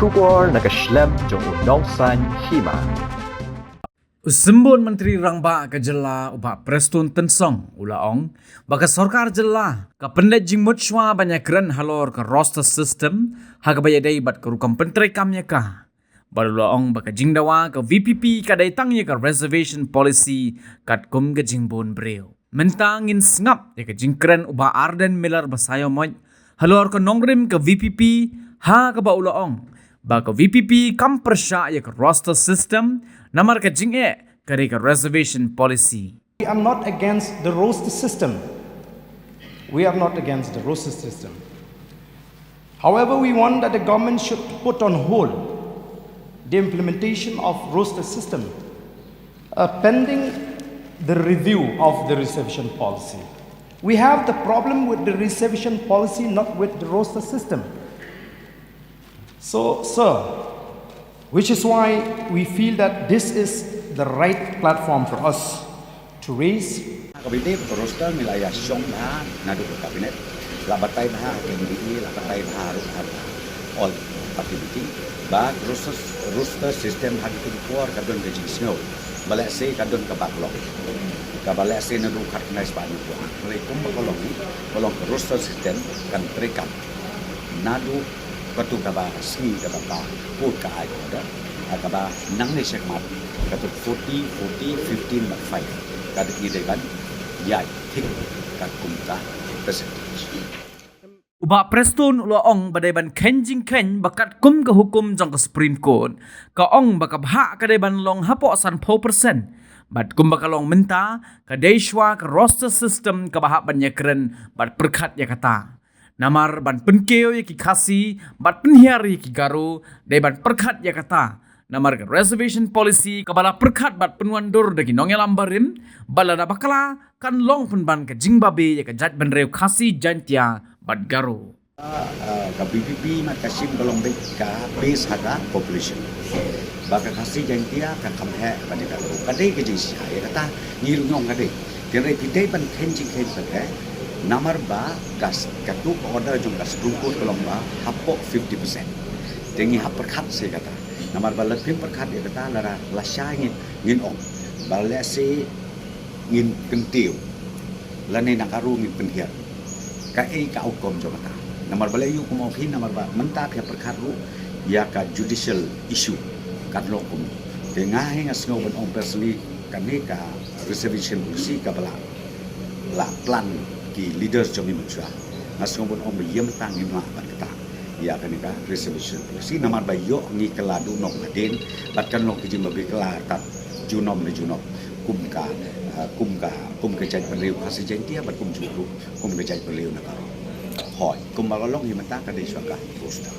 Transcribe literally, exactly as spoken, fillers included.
Khubor na ka shlem jong u Nongsaiñ Hima. U Symbud Myntri Rangbah ka jylla u Bah Prestone Tynsong u la ong ba ka sorkar jylla ka pynleit jingmut shuwa ban ïakren halor ka roster system ha kaba ïadei bad ka rukom pyntreikam ïa ka. Bad u la ong ba ka jingdawa ka V P P ka dei tang ïa ka reservation policy katkum ka jingbun briew. Mynta ngin sngap ïa ka jingkren u Bah Ardent Miller Basaiawmoit halor ka nongrim ka V P P, ha kaba u la ong ba ka V P P kam pyrshah ïa ka roster system, namar ka jingeh ka dei ka reservation policy. We are not against the roster system. We are not against the roster system. However, we want that the government should put on hold the implementation of roster system, uh, pending the review of the reservation policy. We have the problem with the reservation policy, not with the roster system. So, sir, which is why we feel that this is the right platform for us to raise. Ka bynta ka roster ngi la ïa shong bha naduh ka cabinet, la batai bha ha K M D A, la batai bha ruh ha all party meeting ba roster, roster system ha kine ki por ka don ka jingsngew ba leh se ka don ka backlog, kaba leh se naduh khatkhyndai spah hynñiew phew ar. Hynrei kumba ka long, ka long ka roster system kan treikam naduh katu kaba sngi kaba ka court ka ai order, ha kaba nangne shakhmat katu forty, forty, fifteen bad five ka dei, ngi dei ban ïaid thik katkum ka percentage. U Bah Prestone u la ong ba dei ban kheiñ jingkheiñ ba katkum ka hukum jong ka Supreme Court ka ong ba ka bhah ka dei ban long hapoh sanphew percent. Bad kumba ka long mynta ka dei shuwa ka roster system kaba hap ban ïakren bad pyrkhat ïa kata. Namar ban pynkiew ïa ki Khasi bad pynhiar ïa ki Garo dei ban pyrkhat ïa kata. Namar ka reservation policy kaba la pyrkhat bad pynwandur da ki nongïalam barim, bad lada bakla kan long pynban ka jingbabe ïa ka jaitbynriew Khasi, Jaiñtia bad Garo. Ah, ka V P P mat ka shim ka long beit ka base ha ka population. Ba ka Khasi Jaiñtia ka kham heh ban ïa ka Garo. Ka dei ka jingshai ïa kata, ngi ruh ngi ong ka dei. Hynrei phi dei ban kheiñ jingkheiñ pat eh. Namar ba ka s-, katu ka order jong ka Supreme Court ka long ba hapoh fifty percent. Te ngi hap pyrkhat sa ïa kata. Namar ba lada phim pyrkhat ïa kata, lada lashai ngin, ngin ong ba lehse ngin kyntiew lane na ka ruh ngin pynhiar. Kaei ka outcome jong kata? Namar balei ïa u kumno phi, namar ba mynta phi hap pyrkhat ruh ïa ka judicial issue kan long kumno. Te nga hi nga sngew ban ong personally, kane ka reservation policy kaba la, la plan ki leaders jong ngi mynshuwa, nga sngew ban ong ba ïa mynta ngim lah ban kata ïa kane ka reservation policy, namar ba ïoh ngi kylla duh nong hadien bad kan long ki jingbabe kylla tad junom ne junom kum ka, ah, kum ka, kum ka jaitbynriew Khasi Jaiñtia bad kum juh ruh kum ka jaitbynriew na Garo. Hooid, kumba ka long hi mynta ka dei shuwa ka roster.